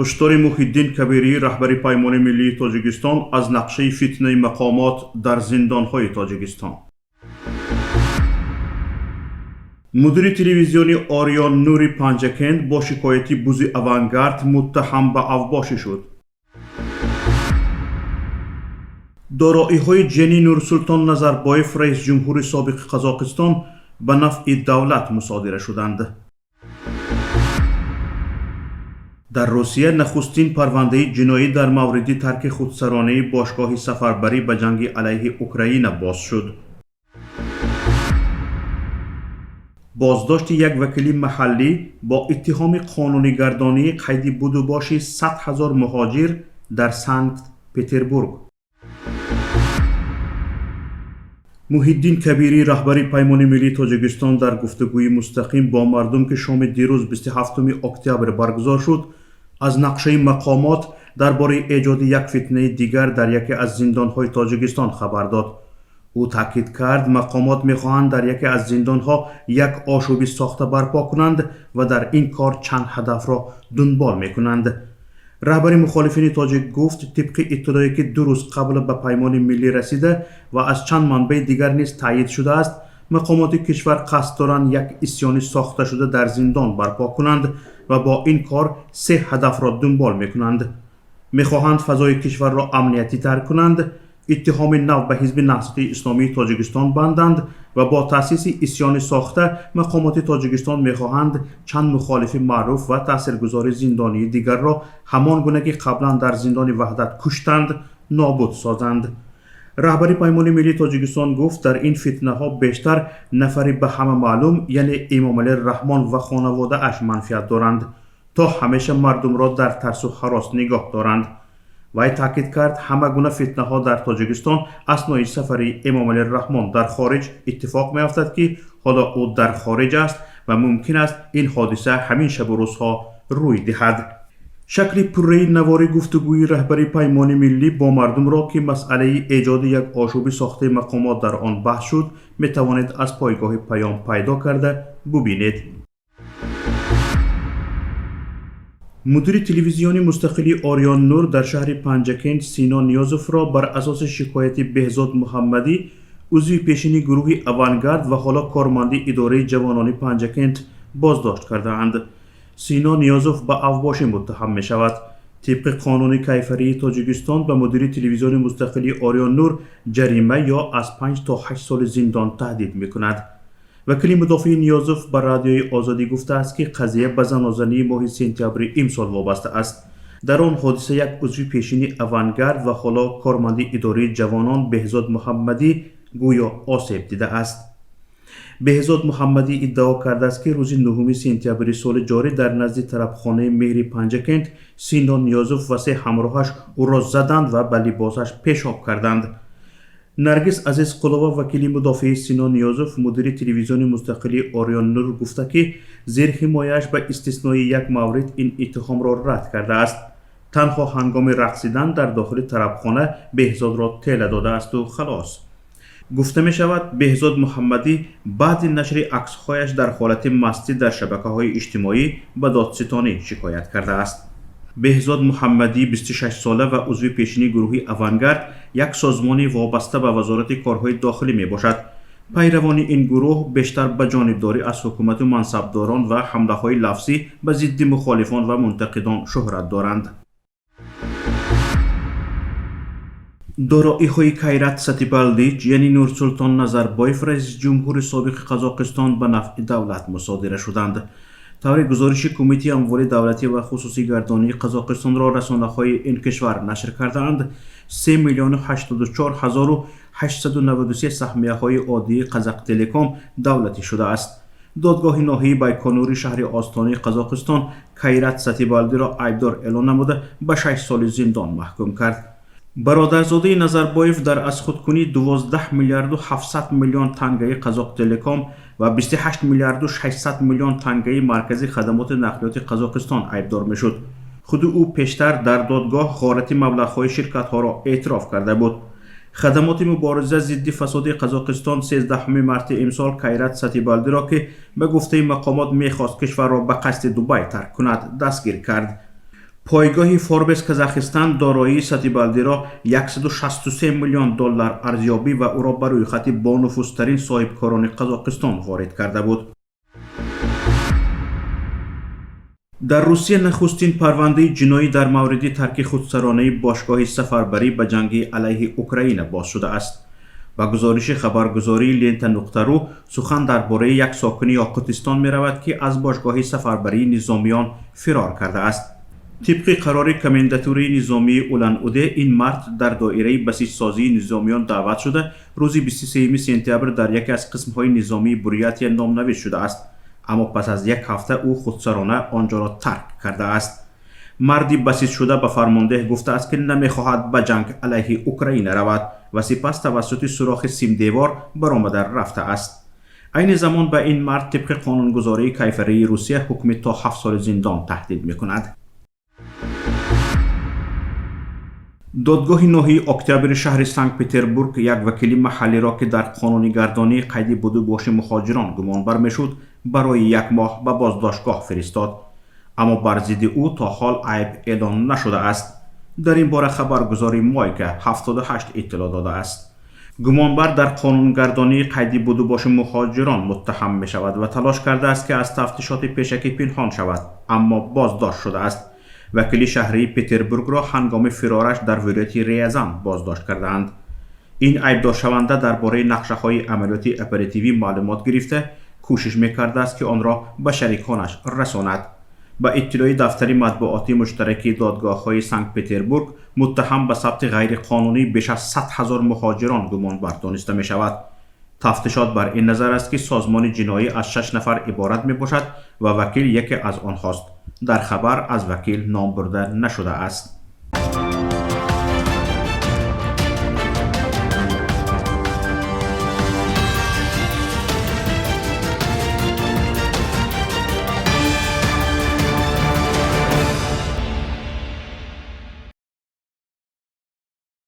Ҳушдори Муҳиддин Кабирӣ, раҳбари Паймони миллии Тоҷикистон, аз нақшаи фитнаи мақомот дар зиндонҳои Тоҷикистон. Мудири телевизиони Ориён Нури Панҷакент бо шикояти бузи Авангард муттаҳам ба авбошӣ шуд. Дороиҳои ҷени Нурсултон Назарбоев, раисҷумҳури собиқи Қазоқистон, ба нафъи давлат мусодира шуданд. Дар Русия нахустин парвандаи ҷиноӣ дар мавриди тарки худсаронаи бошгоҳи сафарбарӣ ба ҷанги алайҳи Украина боз шуд. Боздошти як вакили маҳаллӣ бо иттиҳоми қонунигардонии қайди будубоши 100 000 муҳоҷир дар Санкт Петербург. Муҳиддин Кабирӣ, раҳбари Паймони миллии Тоҷикистон, дар гуфтугӯи мустақим бо мардум, ки шоми дирӯз 27 октябр баргузор шуд, аз нақшаи мақомот дар бораи эҷоди як фитнаи дигар дар яке аз зиндонҳои Тоҷикистон хабар дод. Ӯ таъкид кард, мақомот мехоҳанд дар яке аз зиндонҳо як ошӯби сохта барпо кунанд ва дар ин кор чанд ҳадафро дунбол мекунанд. Раҳбари мухолифини тоҷик гуфт, тибқи иттилое, ки 2 рӯз қабл ба Паймони миллӣ расида ва аз чанд манбаи дигар низ таъйид шудааст, мақомоти кишвар қасд доранд як исьёни сохташуда дар зиндон барпо кунанд ва бо ин кор се ҳадафро дунбол мекунанд. Мехоҳанд фазои кишварро амниятитар кунанд, иттиҳоми нав ба Ҳизби Наҳзати Исломии Тоҷикистон банданд ва бо таъсиси исьёни сохта мақомоти Тоҷикистон мехоҳанд чанд мухолифи маъруф ва таъсиргузори зиндонии дигарро, ҳамон гуна ки қаблан дар зиндони Ваҳдат куштанд, нобуд созанд. Раҳбари Паймони миллии Тоҷикистон гуфт, дар ин фитнаҳо бештар нафари ба ҳама маълум, яъне Эмомалӣ Раҳмон ва хонаводааш манфиат доранд, то ҳамеша мардумро дар тарсу ҳарос нигоҳ доранд. Вай таъкид кард, ҳама гуна фитнаҳо дар Тоҷикистон аснои сафари Эмомалӣ Раҳмон дар хориҷ иттифоқ меафтад, ки ҳоло ӯ дар хориҷ аст ва мумкин аст ин ҳодиса ҳамин шабу рӯзҳо рӯй диҳад. Шакли пурраи навори гуфтугӯи раҳбари Паймони миллӣ бо мардумро, ки масъалаи эҷоди як ошӯби сохтаи мақомот дар он баҳс шуд, метавонед аз пойгоҳи Паём пайдо карда бубинед. Мудири телевизиони мустақили Ориён Нур дар шаҳри Панҷакент Сино Ниёзовро бар асоси шикояти Беҳзод Муҳаммадӣ, узви пешини гурӯҳи Авангард ва ҳоло корманди идораи ҷавонони Панҷакент, боздошт кардаанд. Сино Ниёзов ба авбошӣ муттаҳам мешавад. Тибқи қонуни кайфарии Тоҷикистон ба мудири телевизиони мустақили Ориён Нур ҷарима ё аз 5 то 8 соли зиндон таҳдид мекунад. Вакили мудофии Ниёзов ба Радиои Озодӣ гуфтааст, ки қазия ба занозании моҳи сентябри имсол вобаста аст. Дар он ҳодиса як узви пешини Авангард ва ҳоло корманди идораи ҷавонон Беҳзод Муҳаммадӣ гӯё осеб дидааст. Беҳзод Муҳаммадӣ иддао кардааст, ки рӯзи 9 сентябри соли ҷорӣ дар назди тарабхонаи Меҳри Панҷакент Сино Ниёзов ва се ҳамроҳаш ӯро заданд ва ба либосаш пешоб карданд. Наргиз Азизқулова, вакили мудофии Сино Ниёзов, мудири телевизиони мустақили Ориён Нур, гуфта, ки зерҳимояаш ба истиснои як маврид ин иттиҳомро рад кардааст. Танҳо ҳангоми рақсидан дар дохили тарабхона Беҳзодро тела додаасту халос. Гуфта мешавад, Беҳзод Муҳаммадӣ баъди нашри аксҳояш дар ҳолати мастӣ дар шабакаҳои иҷтимоӣ ба додситонӣ шикоят кардааст. Беҳзод Муҳаммадӣ 26-сола ва узви пешини гурӯҳи Авангард, як созмони вобаста ба Вазорати корҳои дохилӣ мебошад. Пайравони ин гурӯҳ бештар ба ҷонибдорӣ аз ҳукумату мансабдорон ва ҳамлаҳои лафзӣ ба зидди мухолифон ва мунтақидон шӯҳрат доранд. Дороиҳои Кайрат Сатибалдӣ, яъне Нурсултон Назарбоев, раисҷумҳури собиқи Қазоқистон, ба нафъи давлат мусодира шуданд. Тавре гузориши Кумитаи амволи давлатӣ ва хусусигардонии Қазоқистонро расонаҳои ин кишвар нашр кардаанд, 3 миллиону 84 ҳазору 893 саҳмияҳои оддии Қазақтелеком давлатӣ шудааст. Додгоҳи ноҳияи Байконури шаҳри Остонаи Қазоқистон Кайрат Сатибалдиро айбдор эълон намуда, ба 6 соли зиндон маҳкум кард. Бародарзодаи Назарбоев дар аз худкунии 12 миллиарду 700 миллион тангаи Қазоқтелеком ва 28 миллиарду 600 миллион тангаи Маркази хадамоти нақлиёти Қазоқистон айбдор мешуд. Худи ӯ пештар дар додгоҳ ғорати маблағҳои ширкатҳоро эътироф карда буд. Хадамоти мубориза зидди фасоди Қазоқистон 13 марти имсол Кайрат Сатибалдиро, ки ба гуфтаи мақомот мехост кишварро ба қасди Дубай тарк кунад, дастгир кард. Пойгоҳи Форбес Казахистан дороии Сатибалдиро 163 миллион доллар арзёбӣ ва ӯро ба рӯйхати бонуфузтарин соҳибкорони Қазоқистон ворид карда буд. Дар Русия нахустин парвандаи ҷиноӣ дар мавриди тарки худсаронаи бошгоҳи сафарбарӣ ба ҷанги алайҳи Украина боз шудааст. Ба гузориши хабаргузории Лента нуқта ру, сухан дар бораи як сокини Ёқутистон меравад, ки аз бошгоҳи сафарбарии низомиён фирор кардааст. Тибқи қарори комендатураи низомии Улан-Уде, ин мард дар доираи басиҷсозии низомиён даъват шуда, рӯзи 23 сентябр дар яке аз қисмҳои низомии Бурятия номнавис шудааст, аммо пас аз як ҳафта ӯ худсарона он ҷоро тарк кардааст. Марди басиҷшуда ба фармондеҳ гуфтааст, ки намехоҳад ба ҷанг алайҳи Украина равад ва сипас тавассути сурохи симдевор баромада рафтааст. Айни замон ба ин мард тибқи қонунгузории кайфарии Русия ҳукми то 7 соли зиндон таҳдид мекунад. Додгоҳи ноҳияи Октябри шаҳри Санкт-Петербург як вакили маҳаллиро, ки дар қонунигардонии қайди будубоши муҳоҷирон гумонбар мешуд, барои як моҳ ба боздоштгоҳ фиристод, аммо бар зидди ӯ то ҳол айб эълон нашудааст. Дар ин бора хабаргузори Мойка 78 иттилоъ додааст. Гумонбар дар қонунгардонии қайди будубоши муҳоҷирон муттаҳам мешавад ва талош кардааст, ки аз тафтишоти пешакӣ пинҳон шавад, аммо боздошт шудааст. Вакили шаҳрии Петербургро ҳангоми фирораш дар вилояти Рязан боздошт кардаанд. Ин айбдоршаванда дар бораи нақшаҳои амалиёти оперативӣ маълумот гирифта, кӯшиш мекардааст, ки онро ба шариконаш расонад. Ба иттилои дафтари матбуоти муштараки додгоҳҳои Санкт-Петербург, муттаҳам ба сабти ғайриқонунӣ беш аз 100 ҳазор муҳоҷирон гумонбар дониста мешавад. Тафтишот бар ин назар аст, ки созмони ҷиноӣ аз 6 нафар иборат мебошад ва вакил яке аз онҳост. Дар хабар аз вакил ном бурда нашудааст.